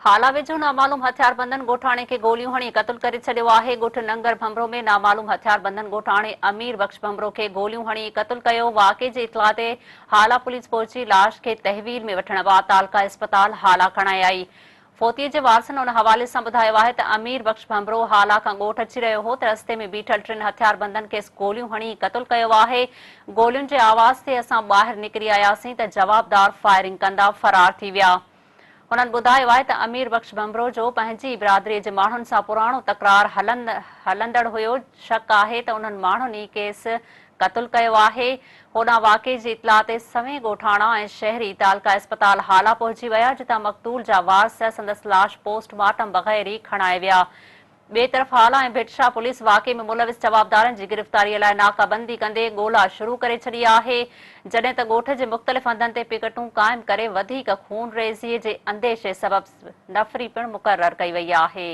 هالا ويجهو نامعلوم هٿياربندن ڳوٺاڻي کي گوليون هڻي قتل ڪري ڇڏيو آهي، ڳوٺ ننگر ڀنڀرو ۾ نامعلوم هٿياربندن ڳوٺاڻي امير بخش ڀنڀرو کي گوليون هڻي قتل ڪيو، واقعي جي اطلاع تي هالا پوليس پهچي لاش کي تحويل ۾ وٺڻ بعد تعلقه اسپتال هالا کڻائي آئي. فوتي جي وارثن ان حوالي سان ٻڌايو آهي ته امير بخش ڀنڀرو هالا کان ڳوٺ اچي رهيو هو ته رستي ۾ بيٺل ٽن هٿياربندن کيس گوليون هڻي قتل ڪيو آهي، گولين جي آواز تي اسان ٻاهر نڪري آياسين ته جوابدار فائرنگ ڪندا فرار ٿي ويا. هنن ٻڌايو آهي ته امير بخش ڀنڀرو جو پنهنجي ئي برادري جي ماڻهن سان پراڻو تڪرار هلندڙ هيو، شڪ آهي ته انهن ماڻهن ئي کيس قتل ڪيو آهي. هوڏانهن واقعي جي اطلاع تي سوين ڳوٺاڻا ۽ شهري تعلقه اسپتال هالا پهچي ويا، جتان مقتول جا وارث سندس لاش پوسٽ مارٽم بغير ئي کڻائي ويا. ٻئي طرف هالا ۽ ڀٽ شاهه پوليس واقعي ۾ ملوث جوابدارن جي گرفتاري لاء ناڪابندي ڪندي ڳولا شروع ڪري ڇڏي آهي، جڏهن ته ڳوٺ جي مختلف هنڌن تي پڪٽون قائم ڪري وڌيڪ خونريزي جي انديشي سبب نفري پڻ مقرر ڪئي وئي آهي.